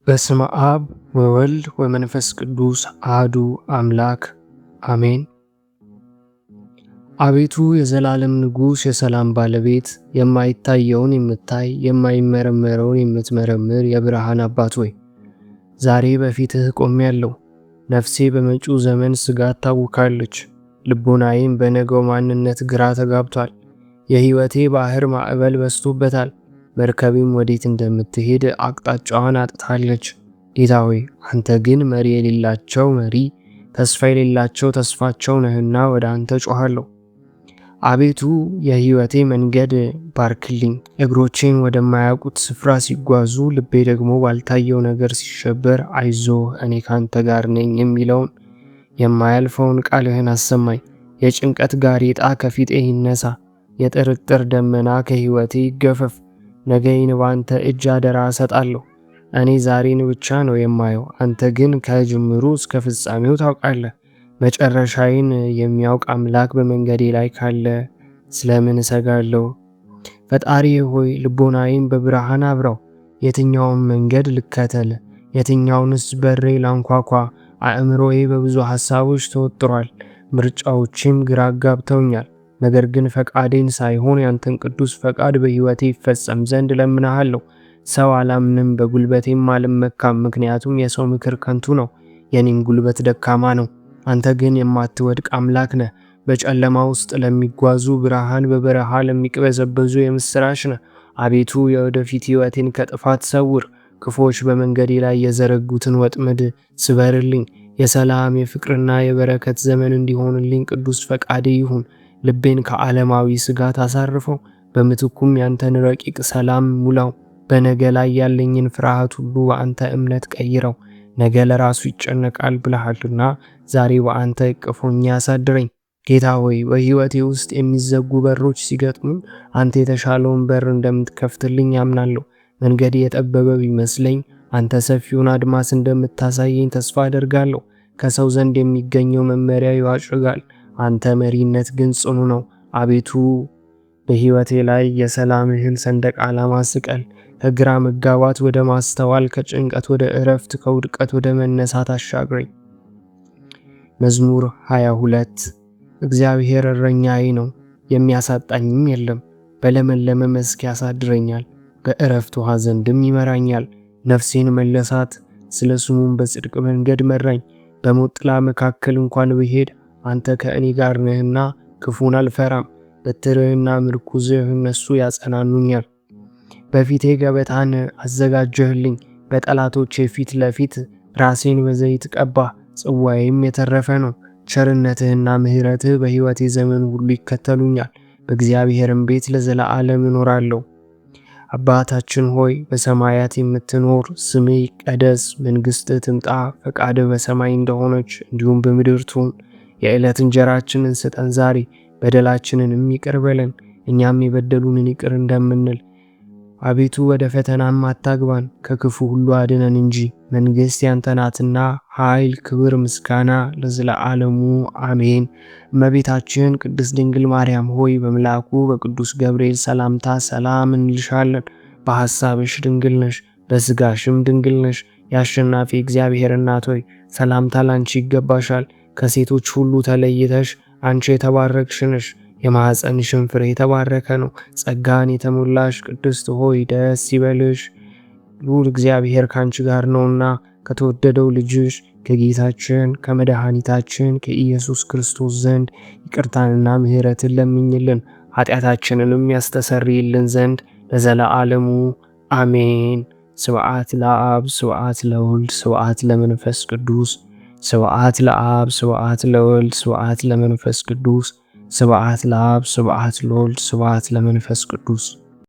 በስመ አብ ወወልድ ወመንፈስ ቅዱስ አሐዱ አምላክ አሜን። አቤቱ የዘላለም ንጉሥ፣ የሰላም ባለቤት፣ የማይታየውን የምታይ የማይመረመረውን የምትመረምር የብርሃን አባት ሆይ ዛሬ በፊትህ ቆሜያለሁ። ነፍሴ በመጪው ዘመን ስጋት ታውካለች፣ ልቦናዬም በነገው ማንነት ግራ ተጋብቷል። የሕይወቴ ባህር ማዕበል በዝቶበታል፣ መርከቤም ወዴት እንደምትሄድ አቅጣጫዋን አጥታለች። ጌታ ሆይ አንተ ግን መሪ የሌላቸው መሪ፣ ተስፋ የሌላቸው ተስፋቸው ነህና ወደ አንተ ጮኻለሁ። አቤቱ የሕይወቴ መንገድ ባርክልኝ። እግሮቼን ወደማያውቁት ስፍራ ሲጓዙ፣ ልቤ ደግሞ ባልታየው ነገር ሲሸበር፣ አይዞህ እኔ ካንተ ጋር ነኝ የሚለውን የማያልፈውን ቃልህን አሰማኝ። የጭንቀት ጋሬጣ ከፊቴ ይነሳ፣ የጥርጥር ደመና ከሕይወቴ ይገፈፍ። ነገዬን ባንተ እጅ አደራ እሰጣለሁ። እኔ ዛሬን ብቻ ነው የማየው፣ አንተ ግን ከጅምሩ እስከ ፍጻሜው ታውቃለህ። መጨረሻዬን የሚያውቅ አምላክ በመንገዴ ላይ ካለ ስለምን እሰጋለሁ? ፈጣሪ ሆይ ልቦናዬን በብርሃን አብራው። የትኛውን መንገድ ልከተል? የትኛውንስ በሬ ላንኳኳ? አእምሮዬ በብዙ ሐሳቦች ተወጥሯል፣ ምርጫዎቼም ግራ አጋብተውኛል። ነገር ግን ፈቃዴን ሳይሆን ያንተን ቅዱስ ፈቃድ በሕይወቴ ይፈጸም ዘንድ እለምንሃለሁ። ሰው አላምንም፣ በጉልበቴም አልመካም፣ ምክንያቱም የሰው ምክር ከንቱ ነው፣ የኔም ጉልበት ደካማ ነው። አንተ ግን የማትወድቅ አምላክ ነህ። በጨለማ ውስጥ ለሚጓዙ ብርሃን፣ በበረሃ ለሚቅበዘበዙ የምስራች ነህ። አቤቱ የወደፊት ሕይወቴን ከጥፋት ሰውር፣ ክፉዎች በመንገዴ ላይ የዘረጉትን ወጥመድ ስበርልኝ። የሰላም የፍቅርና የበረከት ዘመን እንዲሆንልኝ ቅዱስ ፈቃዴ ይሁን። ልቤን ከዓለማዊ ስጋት አሳርፈው፣ በምትኩም ያንተን ረቂቅ ሰላም ሙላው። በነገ ላይ ያለኝን ፍርሃት ሁሉ በአንተ እምነት ቀይረው። ነገ ለራሱ ይጨነቃል ብለሃልና ዛሬ በአንተ እቅፍ ሆኜ አሳድረኝ። ጌታ ሆይ በሕይወቴ ውስጥ የሚዘጉ በሮች ሲገጥሙኝ አንተ የተሻለውን በር እንደምትከፍትልኝ አምናለሁ። መንገድ የጠበበ ቢመስለኝ አንተ ሰፊውን አድማስ እንደምታሳየኝ ተስፋ አደርጋለሁ። ከሰው ዘንድ የሚገኘው መመሪያ ይዋጭጋል፣ አንተ መሪነት ግን ጽኑ ነው። አቤቱ በሕይወቴ ላይ የሰላምህን ሰንደቅ ዓላማ ስቀል። ከግራ መጋባት ወደ ማስተዋል፣ ከጭንቀት ወደ እረፍት፣ ከውድቀት ወደ መነሳት አሻግረኝ። መዝሙር 22። እግዚአብሔር እረኛዬ ነው፣ የሚያሳጣኝም የለም። በለመለመ መስክ ያሳድረኛል፣ በእረፍት ውኃ ዘንድም ይመራኛል። ነፍሴን መለሳት፣ ስለ ስሙም በጽድቅ መንገድ መራኝ። በሞት ጥላ መካከል እንኳን ብሄድ አንተ ከእኔ ጋር ነህና ክፉን አልፈራም። በትርህና ምርኩዝህ እነሱ ያጸናኑኛል። በፊቴ ገበታን አዘጋጀህልኝ፣ በጠላቶቼ ፊት ለፊት ራሴን በዘይት ቀባህ፣ ጽዋዬም የተረፈ ነው። ቸርነትህና ምሕረትህ በሕይወቴ ዘመን ሁሉ ይከተሉኛል፣ በእግዚአብሔርም ቤት ለዘላለም እኖራለሁ። አባታችን ሆይ በሰማያት የምትኖር፣ ስምህ ይቀደስ፣ መንግሥትህ ትምጣ፣ ፈቃድህ በሰማይ እንደሆነች እንዲሁም በምድር ትሁን። የዕለት እንጀራችንን ስጠን ዛሬ፣ በደላችንንም ይቅር በለን እኛም የበደሉንን ይቅር እንደምንል። አቤቱ ወደ ፈተናም አታግባን፣ ከክፉ ሁሉ አድነን እንጂ መንግሥት ያንተ ናትና፣ ኃይል፣ ክብር፣ ምስጋና ለዘለዓለሙ አሜን። እመቤታችን ቅድስት ድንግል ማርያም ሆይ በመልአኩ በቅዱስ ገብርኤል ሰላምታ ሰላም እንልሻለን። በሐሳብሽ ድንግል ነሽ፣ በሥጋሽም ድንግል ነሽ። የአሸናፊ እግዚአብሔር እናት ሆይ ሰላምታ ላንቺ ይገባሻል። ከሴቶች ሁሉ ተለይተሽ አንቺ የተባረክሽ ነሽ፣ የማኅፀንሽም ፍሬ የተባረከ ነው። ጸጋን የተሞላሽ ቅድስት ሆይ ደስ ይበልሽ፣ ልዑል እግዚአብሔር ካንቺ ጋር ነውና ከተወደደው ልጅሽ ከጌታችን ከመድኃኒታችን ከኢየሱስ ክርስቶስ ዘንድ ይቅርታንና ምሕረትን ለምኝልን ኃጢአታችንንም ያስተሰርይልን ዘንድ ለዘለዓለሙ አሜን። ስብዓት ለአብ፣ ስብዓት ለወልድ፣ ስብዓት ለመንፈስ ቅዱስ። ስብዓት ለአብ፣ ስብዓት ለወልድ፣ ስብዓት ለመንፈስ ቅዱስ። ስብዓት ለአብ፣ ስብዓት ለወልድ፣ ስብዓት ለመንፈስ ቅዱስ።